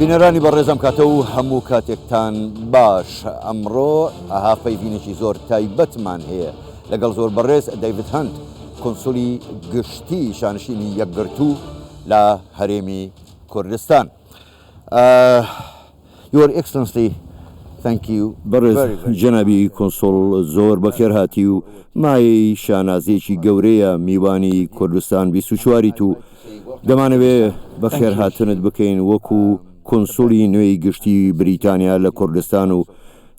بینەرانی بەڕێز ئەم کاتە و هەموو کاتێکتان باش. ئەمڕۆ هاوپەیڤینێکی زۆر تایبەتمان هەیە لەگەڵ زۆر بەڕێز دەیڤد هەنت، کونسولی گشتی شانشینی یەکگرتوو لە هەرێمی کوردستان. Your Excellency, thank you بەڕێز جەنابی کونسوڵ زۆر بەخێرهاتی و مایەی شانازیەکی گەورەیە میوانی کوردستان 24یت و دەمانەوێ بەخێرهاتنت بکەین وەکو کونسوڵی نوێی گشتی بریتانیا لە کوردستان و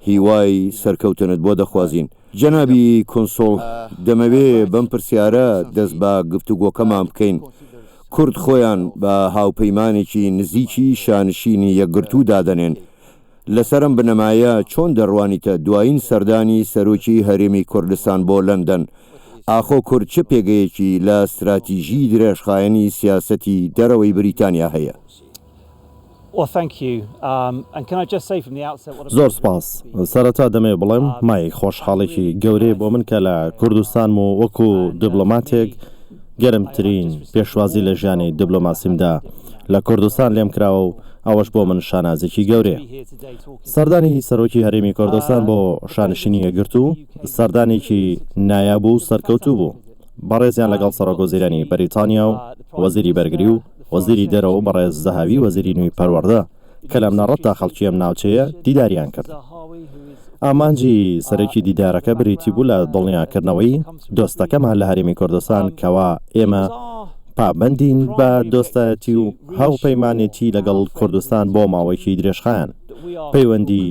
هیوای سەرکەوتنت بۆ دەخوازین. جەنابی کونسوڵ دەمەوێ بەم پرسیارە دەست بە گفتوگۆکەمان بکەین، کورد خۆیان بە هاوپەیمانێکی نزیکی شانشینی یەکگرتوو دادەنێن، لەسەر ئەم بنەمایە چۆن دەڕوانیتە دوایین سەردانی سەرۆکی هەرێمی کوردستان بۆ لەندەن؟ ئاخۆ کورد چ پێگەیەکی لە ستراتیژیی درێژخایەنی سیاسەتی دەرەوەی بریتانیا هەیە؟ زۆر سوپاس. سەرەتا دەمەوێت بڵێم مایەی خۆشحاڵێکی گەورەیە بۆ من کە لە کوردستانم و وەکو دبلۆماتێک گەرمترین پێشوازی لە ژیانی دبلۆماسیمدا لە کوردستان لێم کراوە و ئەوەش بۆ من شانازیکی گەورەیە. سەردانی سەرۆکی هەرێمی کوردستان بۆ شانشینی یەکگرتوو سەردانێکی نایاب و سەرکەوتوو بوو. بەڕێزیان لەگەڵ سەرۆکوەزیرانی بەریتانیا و وەزیری بەرگری و وەزیری دەرەوە و بەڕێز زەهاوی وەزیری نوێی پەروەردە کە لە بنەڕەتدا خەڵکی ئەم ناوچەیە دیداریان کرد. ئامانجی سەرەکی دیدارەکە بریتی بوو لە دڵنیاکردنەوەی دۆستەکەمان لە هەرێمی کوردستان کەوا ئێمە پابەندین بە دۆستایەتی و هاوپەیمانێتی لەگەڵ کوردستان بۆ ماوەیەکی درێژخایەن. پەیوەندی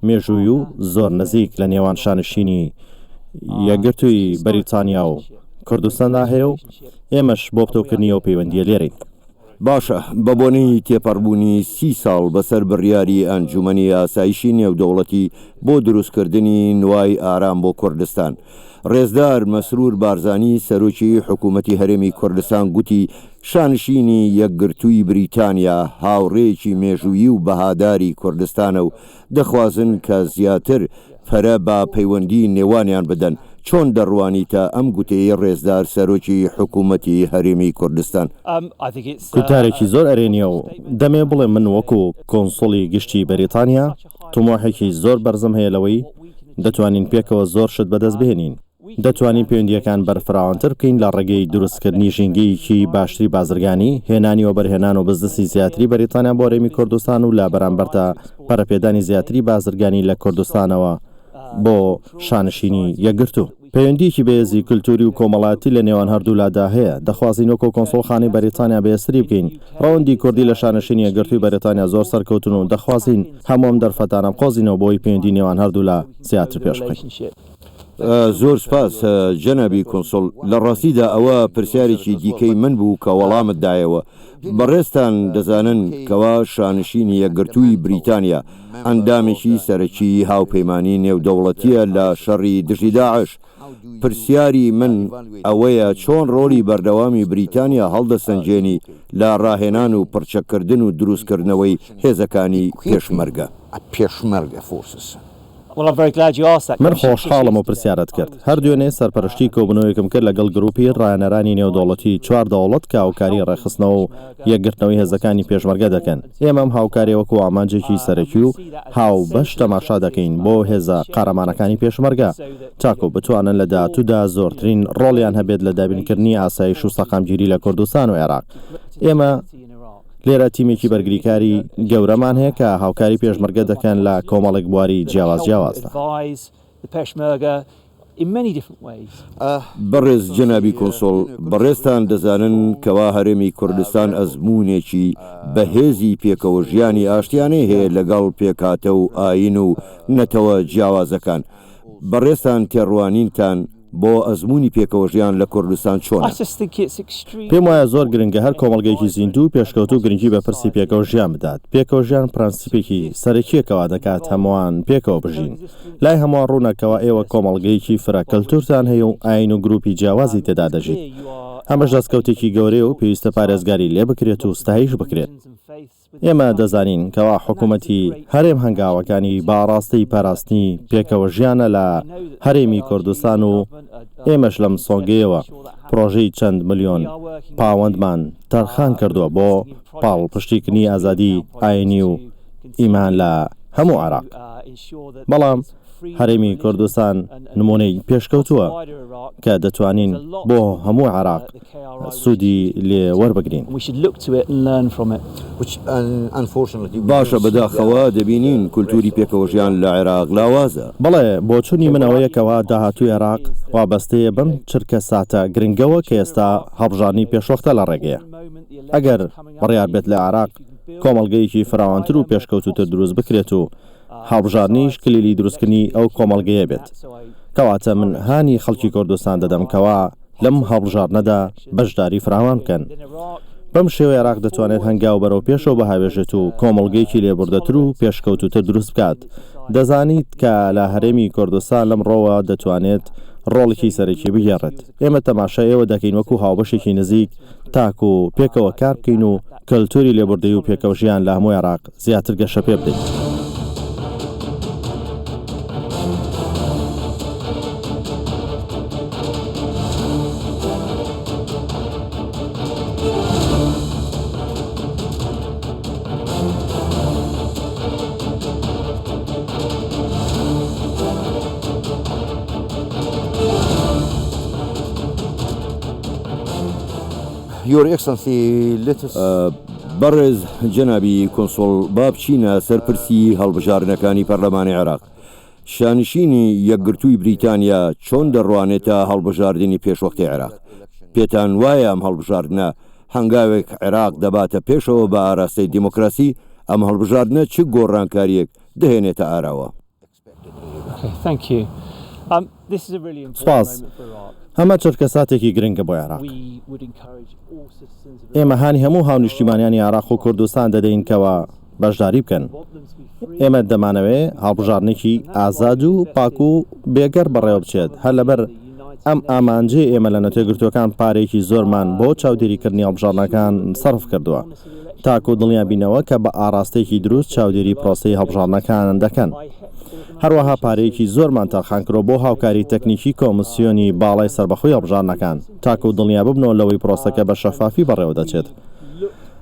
مێژووی و زۆر نزیک لە نێوان شانشینی یەکگرتووی بەریتانیا و کوردستاندا هەیە و ئێمەش بۆ پتەوکردنی ئەو پەیوەندییە لێرەین. باشە، بە بۆنەی تێپەڕبوونی سی ساڵ بەسەر بڕیاری ئەنجومەنی ئاسایشی نێودەوڵەتی بۆ دروستکردنی نوای ئارام بۆ کوردستان، ڕێزدار مەسرور بارزانی سەرۆکی حکوومەتی هەرێمی کوردستان گوتی شانشینی یەکگرتووی بریتانیا هاوڕێیەکی مێژوویی و بەهاداری کوردستانە و دەخوازن کە زیاتر پەرە بە پەیوەندی نێوانیان بدەن، چۆن دەڕوانیتە ئەم گوتەیەی ڕێزدار سەرۆکی حکوومەتی هەرێمی کوردستان؟ گوتارێکی زۆر ئەرێنییە و دەمەوێ بڵێم من وەکو کونسوڵی گشتی بەریتانیا تموحێکی زۆر بەرزم هەیە لەوەی دەتوانین پێکەوە زۆر شت بەدەست بهێنین. دەتوانین پەیوەندییەکان بەرفراوانتر بکەین لە ڕێگەی دروستکردنی ژینگەیەکی باشتری بازرگانی، هێنانی وەبەرهێنان و بزنسی زیاتری بەریتانیا بۆ هەرێمی کوردستان و لە بەرامبەردا پەرەپێدانی زیاتری بازرگانی لە کوردستانەوە بۆ شانشینی یەکگرتوو. پەیوەندییەکی بەهێزی کولتووری و کۆمەڵایەتی لە نێوان هەردوولادا هەیە، دەخوازین وەکو کۆنسوڵخانەی بەریتانیا بەهێزتری بکەین. ڕەوەندی کوردی لە شانشینی یەکگرتووی بەریتانیا زۆر سەرکەوتوون و دەخوازین هەموو ئەم دەرفەتانە بقۆزینەوە بۆ ئەوەی پەیوەندی نێوان هەردوولا زیاتر پێش بخەین. زۆر سوپاس جەنابی کونسوڵ، لە ڕاستیدا ئەوە پرسیارێکی دیکەی من بوو کە وەڵامت دایەوە. بەڕێزتان دەزانن کەوا شانشینی یەکگرتووی بریتانیا ئەندامێکی سەرەکیی هاوپەیمانی نێودەوڵەتییە لە شەڕی دژی داعش. پرسیاری من ئەوەیە چۆن ڕۆڵی بەردەوامی بریتانیا هەڵدەسەنگێنی لە ڕاهێنان و پڕچەککردن و دروستکردنەوەی هێزەکانی پێشمەرگە؟ من خۆشحاڵم ئەو پرسیارەت کرد. هەر دوێنێ سەرپەرشتی کۆبوونەوەیەکم کرد لەگەڵ گروپی ڕاهێنەرانی نێودەوڵەتی چوار دەوڵەت کە هاوکاری ڕێکخستنەوە و یەکگرتنەوەی هێزەکانی پێشمەرگە دەکەن. ئێمە ئەم هاوکارییە وەکو ئامانجێکی سەرەکی و هاوبەش تەماشا دەکەین بۆ هێزە قارەمانەکانی پێشمەرگە تاکو بتوانن لە داهاتوودا زۆرترین ڕۆڵیان هەبێت لە دابینکردنی ئاسایش و سەقامگیری لە کوردستان و عێراق. ئێمە. لێرە تیمێکی بەرگریکاری گەورەمان هەیە کە هاوکاری پێشمەرگە دەکەن لە کۆمەڵێک بواری جیاواز جیاوازدا. بەڕێز جەنابی کونسوڵ، بەڕێزتان دەزانن کەوا هەرێمی کوردستان ئەزموونێکی بەهێزی پێکەوەژیانی ئاشتیانەی هەیە لەگەڵ پێکهاتە و ئایین و نەتەوە جیاوازەکان. بەڕێزتان تێڕوانینتان بۆ ئەزموونی پێکەوەژیان لە کوردستان چۆنە؟ پێم وایە زۆر گرنگە هەر کۆمەڵگەیەکی زیندوو و پێشکەوتوو گرنگی بە پرسی پێکەوەژیان بدات. پێکەوەژیان پرەنسیپێکی سەرەکییە کە وا دەکات هەمووان پێکەوە بژین. لای هەمووان ڕوونە کەوا ئێوە کۆمەڵگەیەکی فرە کەلتوورتان هەیە و ئایین و گرووپی جیاوازی تێدا دەژیت. ئەمەش دەستکەوتێکی گەورەیە و پێویستە پارێزگاری لێ بکرێت و ستایش بکرێت. ئێمە دەزانین کەوا حکوومەتی هەرێم هەنگاوەکانی بە ئاڕاستەی پاراستنی پێکەوەژیانە لە هەرێمی کوردستان و ئێمەش لەم سۆنگەیەوە پڕۆژەی چەند ملیۆن پاوەندمان تەرخان کردووە بۆ پاڵپشتیکردنی ئازادی ئاینی و ئیمان لە هەموو عێراق. بەڵام هەرێمی کوردستان نموونەی پێشکەوتووە کە دەتوانین بۆ هەموو عێراق سوودی لێ وەربگرین. باشە بەداخەوە دەبینین کولتوری پێکەوەژیان لە عێراق لاوازە. بەڵێ، بۆچوونی من ئەوەیە کەوا داهاتووی عێراق وابەستەیە بەم چرکەساتە گرنگەوە کە ئێستا هەڵبژاردنی پێشوەختە لە ڕێگەیە. ئەگەر بڕیار بێت لە عێراق کۆمەڵگەیەکی فراوانتر و پێشکەوتووتر دروست بکرێت و هەڵبژاردنیش کلیلی دروستکردنی ئەو کۆمەڵگەیە بێت. کەواتە من هانی خەڵکی کوردستان دەدەم کەوا لەم هەڵبژاردنەدا بەشداری فراوان بکەن. بەم شێوەیە عێراق دەتوانێت هەنگاو بەرەو پێشەوە بهاوێژێت و کۆمەڵگەیەکی لێبوردەتر و پێشکەوتووتر دروست بکات. دەزانیت کە لە هەرێمی کوردستان لەم ڕۆوە دەتوانێت ڕۆڵێکی سەرەکی بگێڕێت. ئێمە تەماشای ئێوە دەکەین وەکو هاوبەشێکی نزیک تاکو پێکەوە کار بکەین و کەلتوری لێبوردەیی و پێکەوەژیان لە هەموو عێراق زیاتر گەشە پێ بدەین. Your Excellency, let us بەڕێز جەنابی کونسوڵ با بچینە سەر پرسی هەڵبژاردنەکانی پەرلەمانی عێراق. شانشینی یەکگرتووی بریتانیا چۆن دەڕوانێتە هەڵبژاردنی پێشوەختەی عێراق؟ پێتان وایە ئەم هەڵبژاردنە هەنگاوێک عێراق دەباتە پێشەوە بە ئاراستەی دیموکراسی؟ ئەم هەڵبژاردنە چ گۆڕانکارییەک دەهێنێتە ئاراوە؟ سوپاس. ئەمە چرکەساتێکی گرنگە بۆ عێراق. ئێمە هانی هەموو هاونیشتیمانیانی عێراق و کوردستان دەدەین کەوا بەشداری بکەن. ئێمە دەمانەوێ هەڵبژاردنێکی ئازاد و پاک و بێگەرد بەڕێوەبچێت. هەر لەبەر ئەم ئامانجەی ئێمە لە نەتەوەیەکگرتووەکان پارەیەکی زۆرمان بۆ چاودێریکردنی هەڵبژاردنەکان سەرف کردووە تاکو دڵنیابینەوە کە بە ئاڕاستەیەکی دروست چاودێری پرۆسەی هەڵبژاردنەکان دەکەن. هەروەها پارەیەکی زۆرمان تەرخانکردووە بۆ هاوکاری تەکنیکی کۆمسیۆنی باڵای سەربەخۆی هەڵبژاردنەکان تاکو دڵنیاببنەوە لەوەی پرۆسەکە بە شەفافی بەڕێوەدەچێت.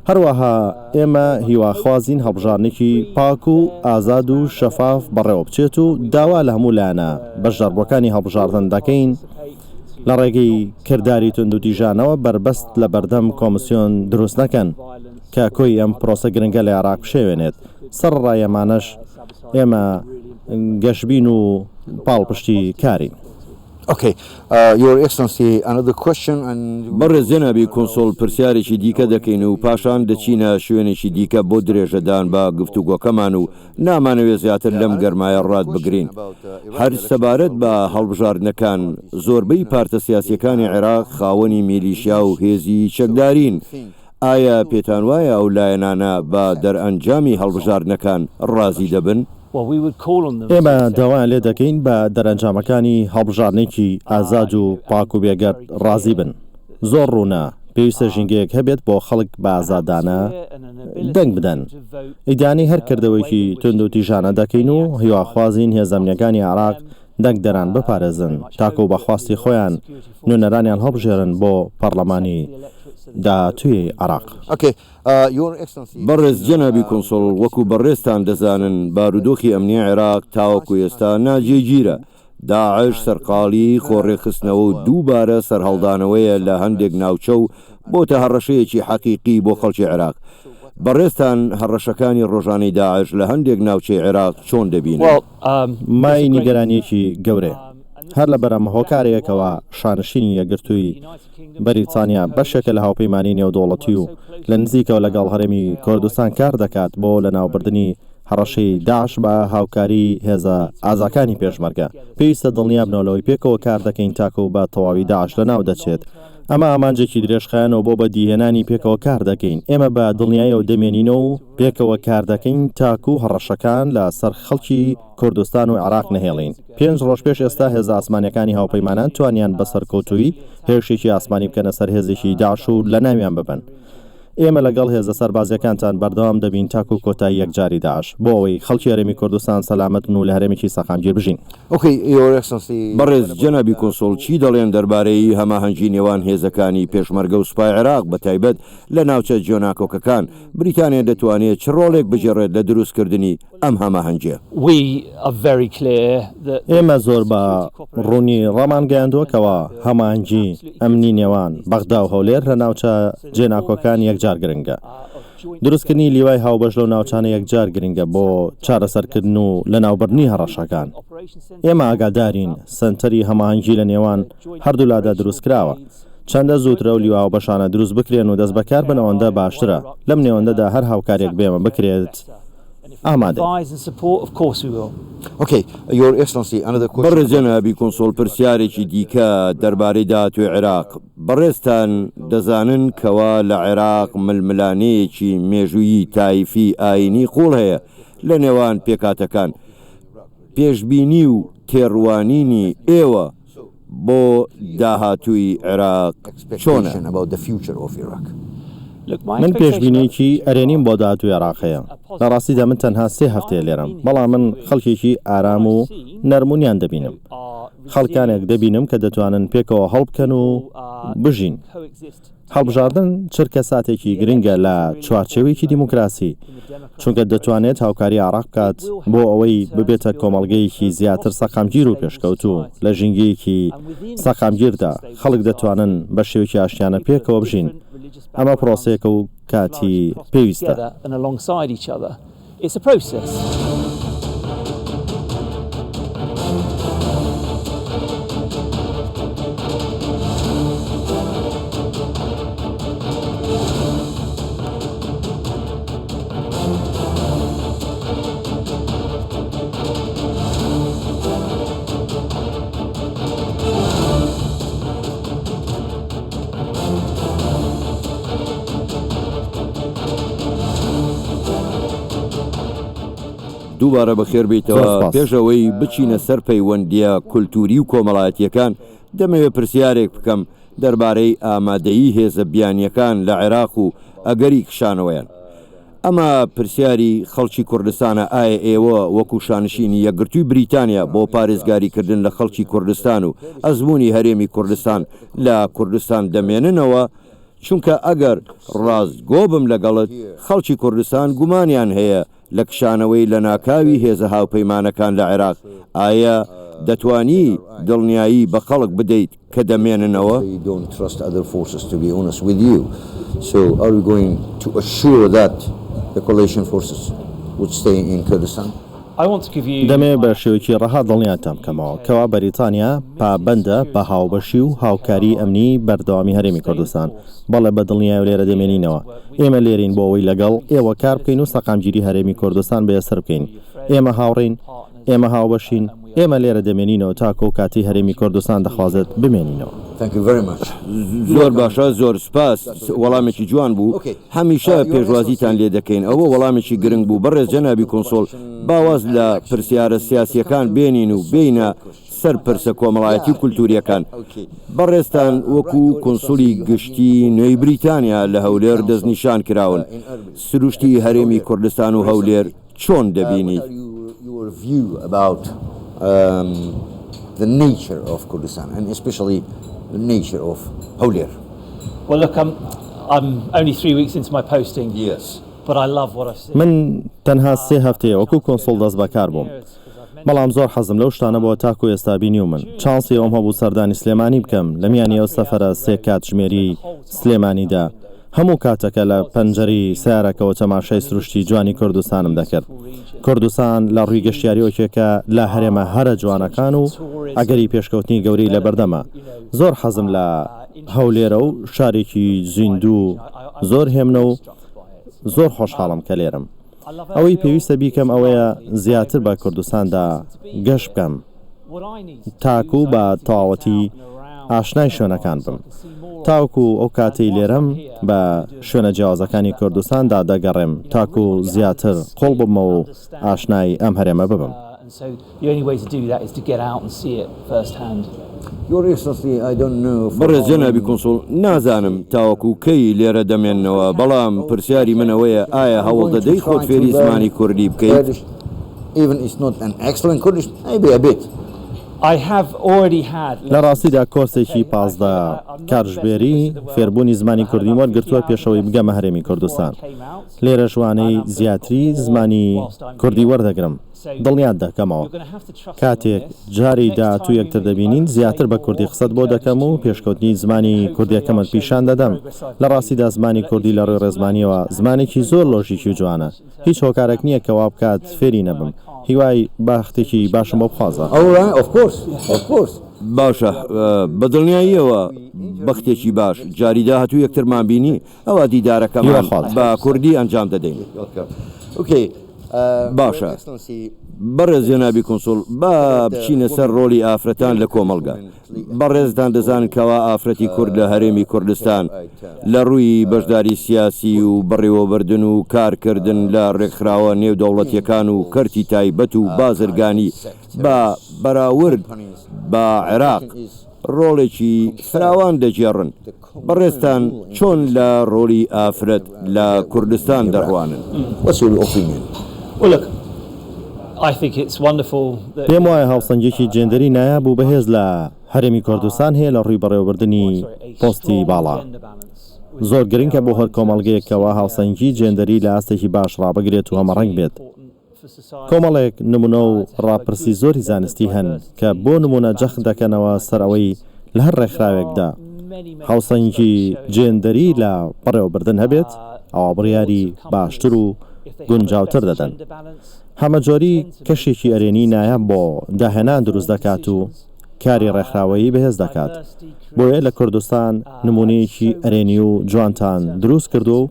هەروەها ئێمە هیواخوازین هەڵبژاردنێکی پاک و ئازاد و شەفاف بەڕێوەبچێت و داوا لە هەموو لایەنە بەشداربووەکانی هەڵبژاردن دەکەین لە ڕێگەی کرداری توندوتیژانەوە بەربەست لە بەردەم کۆمسیۆن دروست نەکەن کە کۆی ئەم پرۆسە گرنگە لە عێراق بشێوێنێت. سەرەڕای ئەمانەش ئێمە گەشبین و پاڵپشتی کارین. بەڕێز جەنابی کونسوڵ پرسیارێکی دیکە دەکەین و پاشان دەچینە شوێنێکی دیکە بۆ درێژەدان بە گفتوگۆکەمان و نامانەوێت زیاتر لەم گەرمایە ڕاتبگرین. هەر سەبارەت بە هەڵبژاردنەکان، زۆربەی پارتە سیاسییەکانی عێراق خاوەنی میلیشیا و هێزی چەکدارین. ئایا پێتانوایە ئەو لایەنانە بە دەرئەنجامی هەڵبژاردنەکان ڕازی دەبن؟ ئێمە داوایان لێ دەکەین بە دەرئەنجامەکانی هەڵبژاردنێکی ئازاد و پاک و بێگەرد ڕازی بن. زۆر ڕوونە، پێویستە ژینگەیەک هەبێت بۆ خەڵک بە ئازادانە دەنگ بدەن. ئیدانەی هەر کردەوەیەکی توندوتیژانە دەکەین و هیواخوازین هێزە ئەمنییەکانی عێراق دەنگدەران بپارێزن تاکو بە خواستی خۆیان نوێنەرانیان هەڵبژێرن بۆ پەڕلەمانی داهاتووی عێراق. بەڕێز جەنابی کونسوڵ، وەکو بەڕێزتان دەزانن بارودۆخی ئەمنی عێراق تاوەکو ئێستا ناجێگیرە، داعش سەرقاڵی خۆڕێکخستنەوە و دووبارە سەرهەڵدانەوەیە لە هەندێک ناوچە و بۆتە هەڕەشەیەکی حەقیقی بۆ خەڵکی عێراق. بەڕێزتان هەڕەشەکانی ڕۆژانەی داعش لە هەندێک ناوچەی عێراق چۆن دەبینن؟ مایەی نیگەرانییەکی گەورەیە. هەر لەبەر ئەم هۆکارەیە کەوا شانشینی یەکگرتووی بەریتانیا بەشێکە لە هاوپەیمانیی نێودەوڵەتی و لە نزیکەوە لەگەڵ هەرێمی کوردستان کار دەکات بۆ لەناوبردنی هەڕەشەی داعش بە هاوکاریی هێزە ئازاکانی پێشمەرگە. پێویستە دڵنیابنەوە لەوەی پێکەوە کار دەکەین تاکو بە تەواوی داعش لەناو دەچێت. ئەمە ئامانجێکی درێژخایەنە و بۆ بەدیهێنانی پێکەوە کار دەکەین. ئێمە بە دڵنیاییەوە دەمێنینەوە و پێکەوە کار دەکەین تاکو هەڕەشەکان لە سەر خەڵکی کوردستان و عێراق نەهێڵین. پێنج ڕۆژ پێش ئێستا هێزە ئاسمانییەکانی هاوپەیمانان توانیان بە سەرکەوتوویی هێرشێکی ئاسمانی بکەنە سەر هێزێکی داعش و لەناویان ببەن. ئێمە لەگەڵ هێزە سەربازییەکانتان بەردەوام دەبین تاکو کۆتایی یەکجاری داعش، بۆ ئەوەی خەڵکی هەرێمی کوردستان سەلامەت بن و لە هەرێمێکی سەقامگیر بژین. بەڕێز جەنابی کونسوڵ چی دەڵێن دەربارەی هەماهەنگی نێوان هێزەکانی پێشمەرگە و سوپای عێراق بەتایبەت لە ناوچە جێناکۆکەکان، بریتانیا دەتوانێت چ ڕۆڵێک بگێڕێت لە دروستکردنی ئەم هەماهەنگیە؟ ئێمە زۆر بە ڕوونی ڕامانگەیاندووە کەوا هەماهەنگی ئەمنی نێوان بەغدا و هەولێر لە ناوچە جێناکۆکان یەکجار گرنگە. دروستکردنی لیوای هاوبەش لەو ناوچانە یەکجار گرنگە بۆ چارەسەرکردن و لەناوبردنی هەڕەشەکان. ئێمە ئاگادارین سەنتەری هەماهەنگی لە نێوان هەردوولادا دروستکراوە. چەندە زووتر ئەو لیوا هاوبەشانە دروست بکرێن و دەستبەکار بن ئەوەندە باشترە. لەم نێوەندەدا هەر هاوکارییەک بە ئێمە بکرێت ئامادەین. بەڕێز جەنابی کونسوڵ پرسیارێکی دیکە دەربارەی داهاتووی عێراق، بەڕێزتان دەزانن کەوا لە عێراق ململانێیەکی مێژوویی تایفی ئایینی قووڵ هەیە لە نێوان پێکهاتەکان، پێشبینی و تێڕوانینی ئێوە بۆ داهاتووی عێراق چۆنە؟ من پێشبینییەکی ئەرێنیم بۆ داهاتووی عێراق هەیە. لە ڕاستیدا من تەنها سێ هەفتەیە لێرەم، بەڵام من خەڵکێکی ئارام و نەرمونیان دەبینم. خەڵکانێک دەبینم کە دەتوانن پێکەوە هەڵبکەن و بژین. هەڵبژاردن چرکەساتێکی گرنگە لە چوارچێوەیەکی دیموکراسی، چونکە دەتوانێت هاوکاری عێراق بکات بۆ ئەوەی ببێتە کۆمەڵگەیەکی زیاتر سەقامگیر و پێشکەوتوو، لە ژینگەیەکی سەقامگیردا خەڵک دەتوانن بە شێوەیەکی ئاشتیانە پێکەوە بژین، ئەمە پرۆسەیەکە و کاتی پێویستە. It's a process. دووبارە بەخێر بێیتەوە، پێش ئەوەی بچینە سەر پەیوەندییە کولتووری و کۆمەڵایەتییەکان، دەمەوێت پرسیارێک بکەم دەربارەی ئامادەیی هێزە بیانییەکان لە عێراق و ئەگەری کشانەوەیان. ئەمە پرسیاری خەڵکی کوردستانە، ئایا ئێوە وەکو شانشینی یەکگرتووی بریتانیا بۆ پارێزگاریکردن لە خەڵکی کوردستان و ئەزموونی هەرێمی کوردستان لە کوردستان دەمێننەوە؟ چونکە ئەگەر ڕاستگۆ بم لەگەڵت، خەڵکی کوردستان گومانیان هەیە لە کشانەوەی لەناکاوی هێزە هاوپەیمانەکان لە عێراق، ئایا دەتوانی دڵنیایی بە خەڵک بدەیت کە دەمێننەوە؟ دەمەوێت بە شێوەیەکی ڕەها دڵنیاتان بکەمەوە کەوا بەریتانیا پابەندە بە هاوبەشی و هاوکاریی ئەمنیی بەردەوامی هەرێمی کوردستان. بەڵێ بە دڵنیایەوە لێرە دەمێنینەوە. ئێمە لێرەین بۆ ئەوەی لەگەڵ ئێوە کار بکەین و سەقامگیری هەرێمی کوردستان بەهێزتر بکەین. ئێمە هاوڕێین، ئێمە هاوبەشین، ئێمە لێرە دەمێنینەوە تاکو ئەو کاتەی هەرێمی کوردستان دەخوازێت بمێنینەوە. زۆر باشە زۆر سوپاس وەڵامێکی جوان بوو هەمیشە پێشوازیتان لێ دەکەین ئەوە وەڵامێکی گرنگ بوو بەڕێز جەنابی کونسوڵ با واز لە پرسیارە سیاسیەکان بێنین و بێینە سەر پرسە کۆمەڵایەتی و کولتوریەکان بەڕێزتان وەکو کونسوڵی گشتی نوێی بریتانیا لە هەولێر دەستنیشان کراون سروشتی هەرێمی کوردستان و هەولێر چۆن دەبینیت؟ من تەنها سێ هەفتەیە وەکو کونسوڵ دەستبەکار بووم، بەڵام زۆر حەزم لەو شتانە بووە تاکو ئێستا بینیومن. چانسی ئەوەم هەبوو سەردانی سلێمانی بکەم، لە میانی ئەو سەفەرە سێ کاتژمێریەی سلێمانیدا، هەموو کاتەکە لە پەنجەرەی سەیارەکەوە تەماشای سروشتی جوانی کوردستانم دەکرد. کوردستان لە ڕووی گەشتیارییەوە یەکێکە لە هەرێمە هەرە جوانەکان و ئەگەری پێشکەوتنی گەورەی لەبەردەمە. زۆر حەزم لە هەولێرە و شارێکی زیندوو زۆر هێمنە و زۆر خۆشحاڵم کە لێرەم. ئەوەی پێویستە بیکەم ئەوەیە زیاتر بە کوردستاندا گەشت بکەم تاکو بە تەواوەتی ئاشنای شوێنەکان بم. تاوەکو ئەو کاتەی لێرەم بە شوێنە جیاوازەکانی کوردستاندا دەگەڕێم تاکو زیاتر قوڵ ببمەوە و ئاشنای ئەم هەرێمە ببم. بەڕێز جەنابی کونسوڵ، نازانم تاوەکو کەی لێرە دەمێننەوە، بەڵام پرسیاری من ئەوەیە ئایا هەوڵدەدەی خۆت فێری زمانی کوردی بکەیت؟ لە ڕاستیدا کۆرسێکی 15 کاتژمێری فێربوونی زمانی کوردیم وەرگرتووە پێشەوەی بگەمە هەرێمی کوردستان. لێرەش وانەی زیاتری زمانی کوردی وەردەگرم. دڵنیات دەکەمەوە کاتێک جاری داهاتوو یەکتر دەبینین زیاتر بە کوردی قسەت بۆ دەکەم و پێشکەوتنی زمانی کوردیەکەمت پیشان دەدەم. لە ڕاستیدا زمانی کوردی لە ڕووی ڕێزمانیەوە زمانێکی زۆر لۆژیکی و جوانە. هیچ هۆکارێک نییە کە وا بکات فێری نەبم. هیوای بەختێکی باشم بۆ بخوازە. باشە، بە دڵنیاییەوە بەختێکی باش. جاری داهاتوو یەکترمان بینی ئەوا دیدارەکەمان بە کوردی ئەنجام دەدەین. باشە بەڕێز جەنابی کونسوڵ با بچینە سەر ڕۆڵی ئافرەتان لە کۆمەڵگە. بەڕێزتان دەزانن کەوا ئافرەتی کورد لە هەرێمی کوردستان لە ڕووی بەشداری سیاسی و بەڕێوەبردن و کارکردن لە ڕێکخراوە نێودەوڵەتیەکان و کەرتی تایبەت و بازرگانی بە بەراورد بە عێراق ڕۆڵێکی فراوان دەگێڕن. بەڕێزتان چۆن لە ڕۆڵی ئافرەت لە کوردستان دەڕوانن؟ پێم وایە هاوسەنگییەکی جێندەری نایاب و بەهێز لە هەرێمی کوردستان هەیە لە ڕووی بەڕێوەبردنی پۆستی باڵا. زۆر گرنگە بۆ هەر کۆمەڵگەیەک کەوا هاوسەنگی جێندەری لە ئاستێکی باش ڕابگرێت و هەمەڕەنگ بێت. کۆمەڵێک نمونە و ڕاپرسی زۆری زانستی هەن کە بۆ نمونە جەخت دەکەنەوە سەر ئەوەی لە هەر ڕێکخراوێکدا هاوسەنگی جێندەری لە بەڕێوەبردن هەبێت ئەوا بڕیاری باشتر و گونجاوتر دەدەن. هەمەجۆری کەشێکی ئەرێنی نایاب بۆ داهێنان دروست دەکات و کاری ڕێکخراوەیی بەهێز دەکات. بۆیە لە کوردستان نمونەیەکی ئەرێنی و جوانتان دروست کردووە و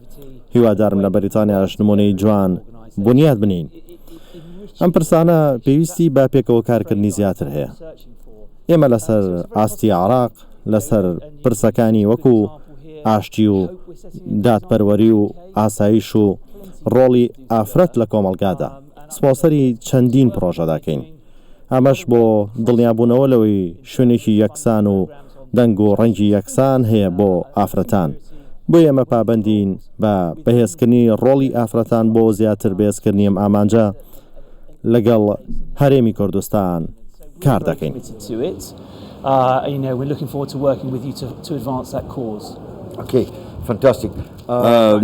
هیوادارم لە بەریتانیاش نمونەی جوان بونیاد بنێین. ئەم پرسانە پێویستی بە پێکەوە کارکردنی زیاتر هەیە. ئێمە لەسەر ئاستی عێراق لەسەر پرسەکانی وەکو ئاشتی و دادپەروەری و ئاسایش و ڕۆڵی ئافرەت لە کۆمەڵگادا سپۆنسەری چەندین پڕۆژە دەکەین. ئەمەش بۆ دڵنیابوونەوە لەوەی شوێنێکی یەکسان و دەنگ و ڕەنگی یەکسان هەیە بۆ ئافرەتان. بۆیە ئێمە پابەندین بە بەهێزکردنی ڕۆڵی ئافرەتان بۆ زیاتر بەهێزکردنی ئەم ئامانجە لەگەڵ هەرێمی کوردستان کار دەکەین.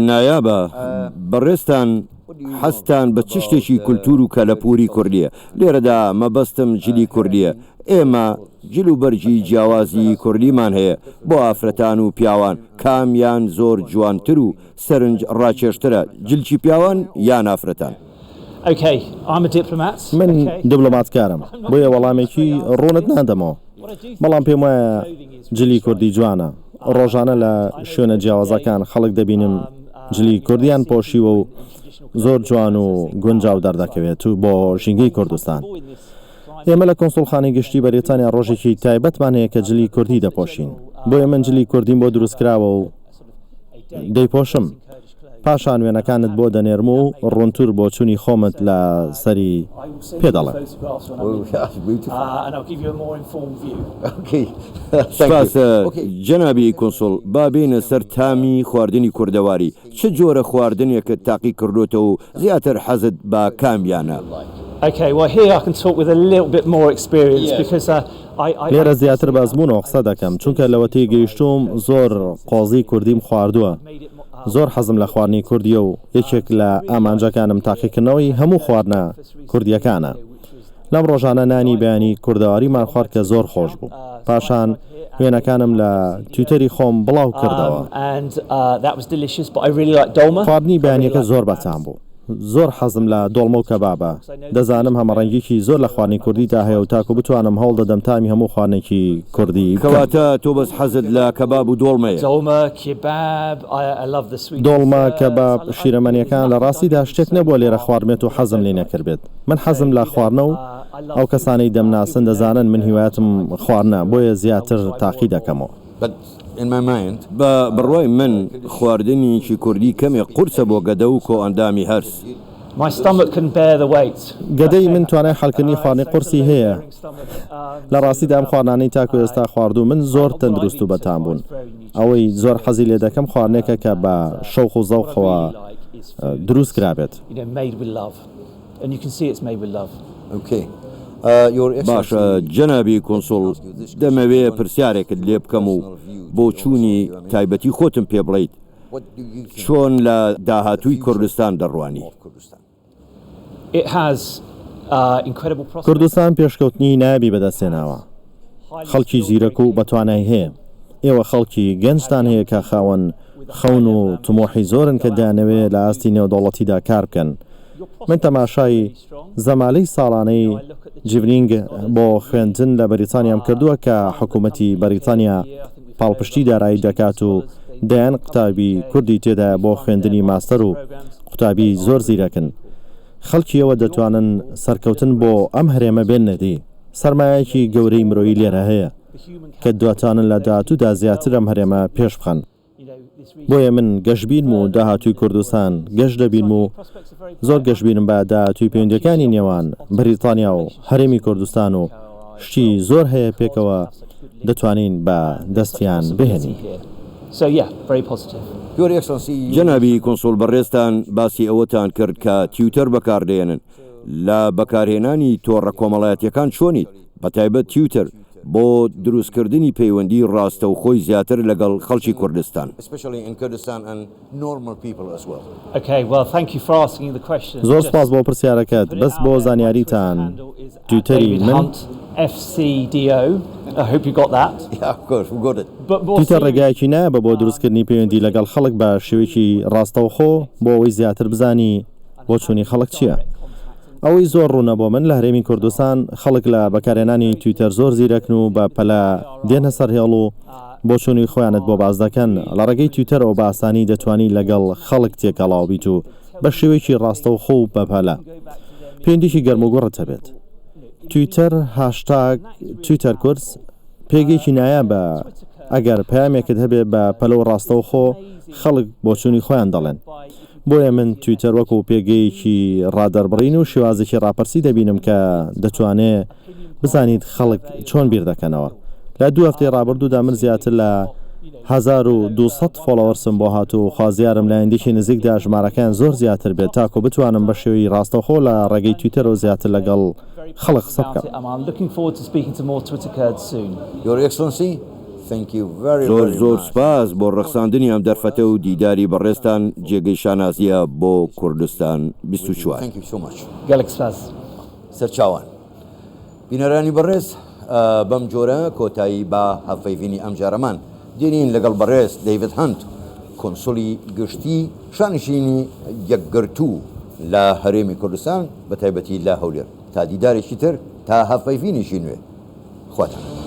نایابە، بەڕێزتان حەزتان بە چ شتێکی کولتوور و کەلەپووری کوردییە؟ لێرەدا مەبەستم جلی کوردییە، ئێمە جل و بەرگی جیاوازی کوردیمان هەیە بۆ ئافرەتان و پیاوان، کامیان زۆر جوانتر و سەرنج ڕاکێشترە جلکی پیاوان یان ئافرەتان؟ من دبلۆماتکارم بۆیە وەڵامێکی ڕوونت نادەمەوە، بەڵام پێموایە جلی کوردی جوانە، ڕۆژانە لە شوێنە جیاوازەکان خەڵک دەبینم جلی کوردیان پۆشیوە و زۆر جوان و گونجاو دەردەکەوێت و بۆ ژینگەی کوردستان. ئێمە لە کۆنسوڵخانەی گشتی بەریتانیا ڕۆژێکی تایبەتمان هەیە کە جلی کوردی دەپۆشین. بۆیە من جلی کوردیم بۆ دروستکراوە و دەیپۆشم. پاشان وێنەکانت بۆ دەنێرم و ڕوونتر بۆچوونی خۆمت لە سەری پێ دەڵێم. سوپاس جەنابی کونسوڵ، با بێینە سەر تامی خواردنی کوردەواری. چ جۆرە خواردنێکت تاقی کردۆتەوە و زیاتر حەزت بە کامیانە؟ لێرە زیاتر بە ئەزموونەوە قسە دەکەم، چونکە لەوەتەی گەیشتووم زۆر قۆزی کوردیم خواردووە. زۆر حەزم لە خواردنی کوردییە و یەکێک لە ئامانجەکانم تاقیکردنەوەی هەموو خواردنە کوردییەکانە. لەم ڕۆژانە نانی بەیانی کوردەواریمان خوارد کە زۆر خۆش بوو. پاشان وێنەکانم لە تویتەری خۆم بڵاو کردەوە. خواردنی بەیانیەکە زۆر بەتام بوو. زۆر حەزم لە دۆڵمە و کەبابە. دەزانم هەمەڕەنگیی زۆر لە خواردنی کوردیدا هەیە و تاکو بتوانم هەوڵ دەدەم تامی هەموو خواردنێکی کوردی بکەم. کەواتە تۆ بەس حەزت لە کەباب و دۆڵمەیە؟ دۆڵمە، کەباب، شیرەمەنیەکان لە ڕاستیدا شتێک نەبووە لێرە خواردبێت و حەزم لێی نەکردبێت. من حەزم لە خواردنە و ئەو کەسانەی دەمناسن دەزانن من هیوایەتم خواردنە بۆیە زیاتر تاقی دەکەمەوە. بە بڕوای من خواردنیکی کوردی کەمێک قورسە بۆ گەدە و کۆئەندامی هەرس. گەدەی من توانای حەلکردنی خواردنی قورسی هەیە. لە ڕاستیدا ئەم خواردنانەی تاکو ئێستا خواردوومن زۆر تەندروست و بەتام بوون. ئەوەی زۆر حەزی لێ دەکەم خواردنێکە کە بە شەوق و زەوقەوە دروست کرابێت. باشە جەنابی کونسوڵ دەمەوێ پرسیارێکت لێ بکەم و بۆچوونی تایبەتی خۆتم پێ بڵێیت، چۆن لە داهاتووی کوردستان دەڕوانی؟ کوردستان پێشکەوتنی نایابی بەدەستهێناوە، خەڵکی زیرەک و بەتوانای هەیە، ئێوە خەڵکی گەنجتان هەیە کە خاوەن خەون و تموحی زۆرن کە دەیانەوێ لە ئاستی نێودەوڵەتیدا کار بکەن. من تەماشای زەمالەی ساڵانەی جیڤنینگ بۆ خوێندن لە بەریتانیام کردووە کە حکوومەتی بەریتانیا پاڵپشتی دارایی دەکات و دەیان قوتابی کوردی تێدایە بۆ خوێندنی ماستەر و قوتابی زۆر زیرەکن. خەڵکی ئێوە دەتوانن سەرکەوتن بۆ ئەم هەرێمە بێننە دی. سەرمایەکی گەورەی مرۆیی لێرە هەیە کە دەتوانن لە داهاتوودا زیاتر ئەم هەرێمە پێش بخەن. بۆیە من گەشبینم و داهاتووی کوردستان گەش دەبینم و زۆر گەشبینم بە داهاتووی پەیوەندییەکانی نێوان بەریتانیا و هەرێمی کوردستان و شتی زۆر هەیە پێکەوە دەتوانین بە دەستیان بهێنین. جەنابی کونسوڵ بەڕێزتان باسی ئەوەتان کرد کە تیوتەر بەکاردەهێنن، لە بەکارهێنانی تۆڕە کۆمەڵایەتیەکان چۆنیت، بەتایبەت تیوتەر بۆ دروستکردنی پەیوەندی ڕاستەوخۆی زیاتر لەگەڵ خەڵکی کوردستان؟ زۆر سوپاس بۆ پرسیارەکەت، بەس بۆ زانیاریتان تویتەری من. تویتەر ڕێگایەکی نایابە بۆ دروستکردنی پەیوەندی لەگەڵ خەڵک بە شێوەیەکی ڕاستەوخۆ بۆ ئەوەی زیاتر بزانی بۆچوونی خەڵک چییە. ئەوەی زۆر ڕوونە بۆ من لە هەرێمی کوردستان خەڵک لە بەکارهێنانی تویتەر زۆر زیرەکن و بە پەلە دێنە سەر هێڵ و بۆچوونی خۆیانت بۆ باس دەکەن، لە ڕێگەی تویتەرەوە بە ئاسانی دەتوانی لەگەڵ خەڵک تێکەڵاو بیت و بە شێوەیەکی ڕاستەوخۆ و بە پەلە پەیوەندیی گەرموگوڕت هەبێت. تویتەر، هاشتاگ، تویتەرکورد، پێگەیەکی نایابە ئەگەر پەیامێکت هەبێ بە پەلە و ڕاستەوخۆ خەڵک بۆچوونی خۆیان دەڵێن. بۆیە من تویتەر وەکو پێگەیەکی ڕادەربڕین و شێوازێکی ڕاپرسی دەبینم کە دەتوانێ بزانیت خەڵک چۆن بیر دەکەنەوە. لە دوو هەفتەی ڕابردوودا من زیاتر لە 1200 followers م بۆ هات و خوازیارم لە ئایندەیەکی نزیکدا ژمارەکەیان زۆر زیاتر بێت تاکو بتوانم بە شێوەی ڕاستەوخۆ لە ڕێگەی تویتەرەوە زیاتر لەگەڵ خەڵک قسە بکەم. زۆر زۆر سوپاس بۆ ڕەخساندنی ئەم دەرفەتە و دیداری بەڕێزتان جێگەی شانازیە بۆ کوردستان 24. گەلەک سپاس. سەرچاوان. بینەرانی بەڕێز بەم جۆرە کۆتایی بە هەڤپەیڤینی ئەمجارەمان دێنین لەگەڵ بەڕێز دەیڤد هەنت کونسوڵی گشتی شانشینی یەکگرتوو لە هەرێمی کوردستان بە تایبەتی لە هەولێر تا دیدارێکی تر تا هەڤپەیڤینێکی نوێ خواتان لەگەڵ.